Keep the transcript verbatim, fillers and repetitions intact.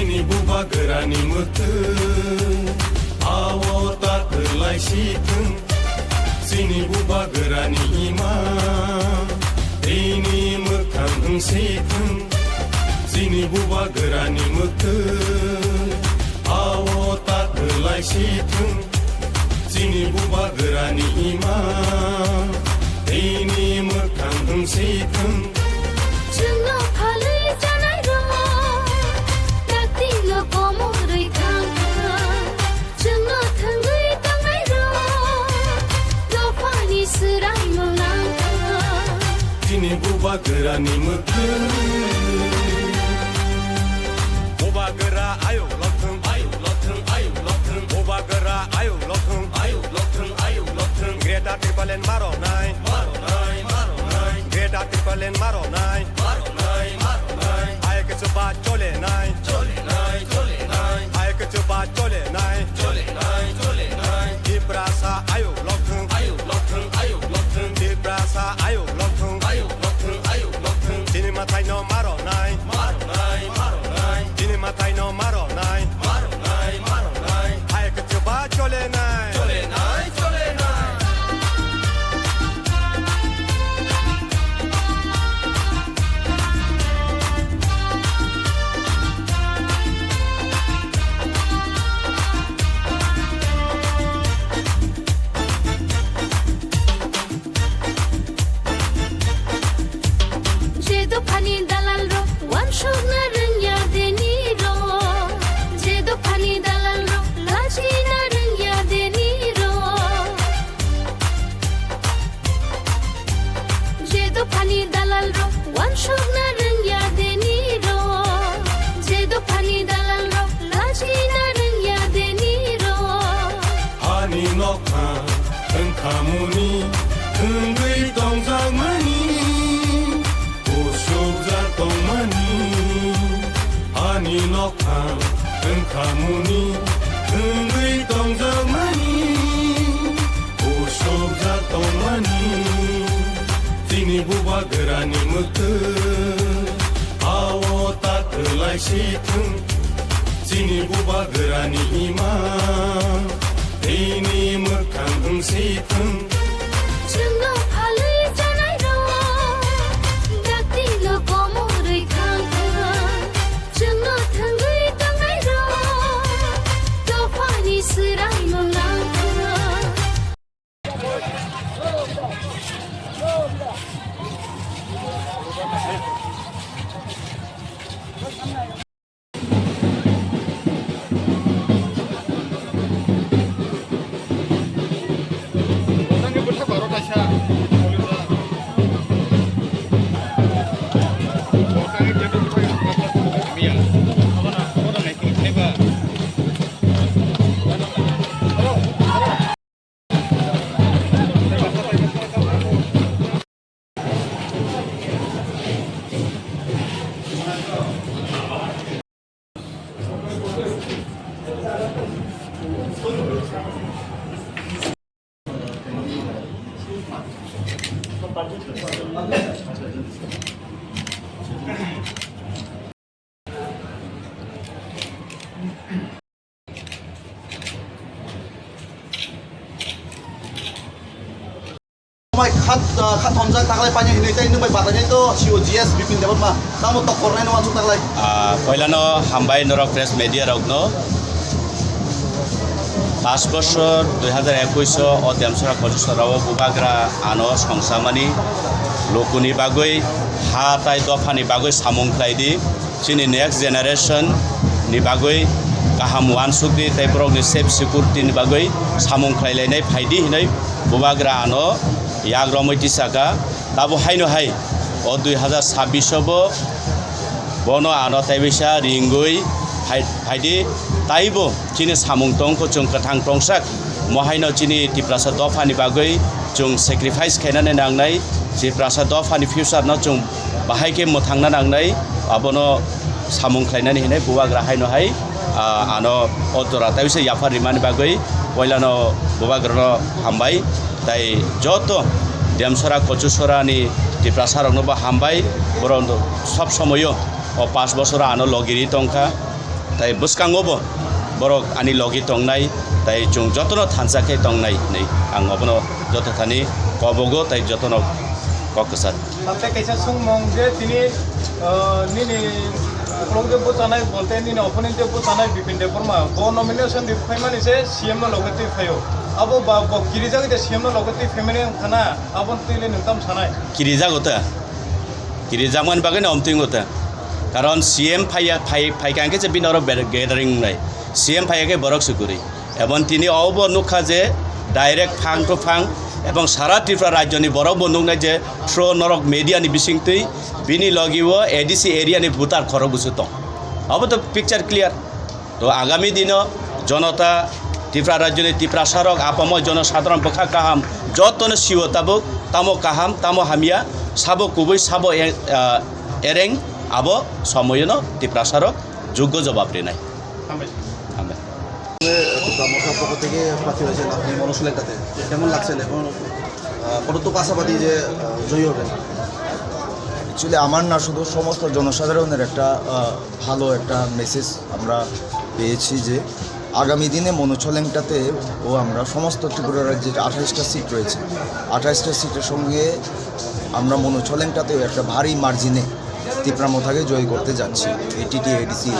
Chini bubagrani mwktwi, ao ta kwlai si thwng. Chini bubagrani ima, tini mwkhang wng si thwng. Chini bubagrani mwktwi, ao ta kwlai si thwng. Chini bubagrani ima, tini mwkhang wng si thwng. Chwngno phalwi chanairok, dakti no komorwi thangkha. Chwngno thwngwi tongnairok, dophani swraimung nangkha. Chini bubagrani mwktwi. Bubagra ayuk lokthwng, ayuk lokthwng, ayuk lokthwng. Bubagra ayuk lokthwng, ayuk lokthwng, ayuk lokthwng. Greater Tipraland maronai, maronai, maronai. Greater Tipraland maronai, maronai, maronai. Hai kichu ba cholenai, cholenai, cholenai. Hai kichu ba cholenai, cholenai, cholenai. Tiprasa ayuk lokthwng, ayuk lokthwng, ayuk lokthwng. Tiprasa ayuk lokthwng, ayuk lokthwng, ayuk lokthwng. Chini mwtai no maronai, maronai, maronai. Chini mwtai no maronai, maronai, maronai. Hai kichu ba cholenai, cholenai, cholenai. Je dophani dalalrok wansukna rwngya deni rok, je dophani dalalrok lachina rwngya deni rok. Je dophani dalalrok wansukna rwngya deni rok, je dophani dalalrok lachina rwngya deni rok. Ani nokha wngkhamuni wngwi tongjakmani, usukjak tongmani. Ani nokha wngkhamuni wngwi tongjakmani, usukjak tongmani. Chini bubagrani mwktwi, ao ta kwlai si thwng. Chini bubagrani ima, tini mwkhang wng si thwng. Chwngno phalwi chanairok, dakti no komorwi thangkha. Chwngno thwngwi tongnairok, dophani swraimung nangkha. Mai khat, ah, khat thomjak taklai paini hinwi tei nwng bai batainai to C O G S Bipin Debbarma. Tamo tok kornai no wansuk taklai. Ah, poilano hambai norok press media rokno. Pas bosor dui hazar ekush o Demsora Kochusora o bubagra ano songsamani lukuni bagwi ha tai dophani bagwi samung khlai di. Chini next generation ni bagwi kaham uansuk di tei borokni safe security ni bagwi samung khlailainai phaidi hinwi bubagra ano yak romwi tisaka. Tabo haino hai o dui hazar sabbish o bo bono ano tei bisa ringwi phai-, phaidi taibo chini samung tongkho chwng kwthang tongsak mo haino chini Tiprasa dophani bagwi chwng sacrifice khainani nangnai, Tiprasa dophani future no chwng bahai khe mwthangna nangnai, abono samung khlainani hinwi bubagra haino hai, ah, ano o jora tei bisa yaphar rimani bagwi poilano bubagrano hambai, tei joto Demsora Kochusora ni Tiprasa rokno bo hambai, borok sob somoyo o pas bosoro ano logiri tongkha. Tai bwskango bo borok ani logi tongnai, tai chwng jotono thansa khe tongnai hinwi ang obono joto thani kobogo tai jotono kok kwchar. Tamte kaisa sungmung je tini, ah, nini ukulok je bwchanai bolte nini opponent je bwchanai Bipin Debbarma, bo nomination ri phaimani se C M no loge twi phaio. Abo ba bo kirijak de C M no loge twi phaimani wngkha na, abo twi le nwng tam sanai? Kirijago ta. Kirijakmani bagwi no omtwingo ta. Karon C M phaiya, phai, phaikha hwnkhe se bini oro ber-, gathering wngnai. C M phaiya khe borok se kwrwi. Ebong tini obo nukha je direct phang to phang ebong sara Tripura rajyoni borok bo nuknai je through norok media ni bisingtwi bini logi o A D C area ni voter khorok bwswk tong. Obo to picture clear. To agami dino jonota Tripura rajyoni Tiprasa rok apamo jono sadharon bwkha kaham jotono sio tabuk tamo kaham tamo hamya sabo kubui sabo e-, ah, ereng abo somoyono Tiprasa rok juggo jobab rinai. Hambai. Hambai. Tripura মোর্চার পক্ষ থেকে প্রার্থী হয়েছেন আপনি মনোজ লেংটাতে, কেমন লাগছেন এখন? আহ, কতটুকু আশাবাদী যে, আহ, জয়ী হবেন? অ্যাকচুয়ালি আমার না, শুধু সমস্ত জনসাধারণের একটা, আহ, ভালো একটা মেসেজ আমরা পেয়েছি যে আগামী দিনে মনোজ লেংটাতে ও আমরা সমস্ত ত্রিপুরা রাজ্যে যে আঠাশটা সিট রয়েছে, আঠাশটা সিটের সঙ্গে আমরা মনোজ লেংটাতেও একটা ভারী মার্জিনে তিপ্রা মথাকে জয় করতে যাচ্ছি এই টিটি এডিসি।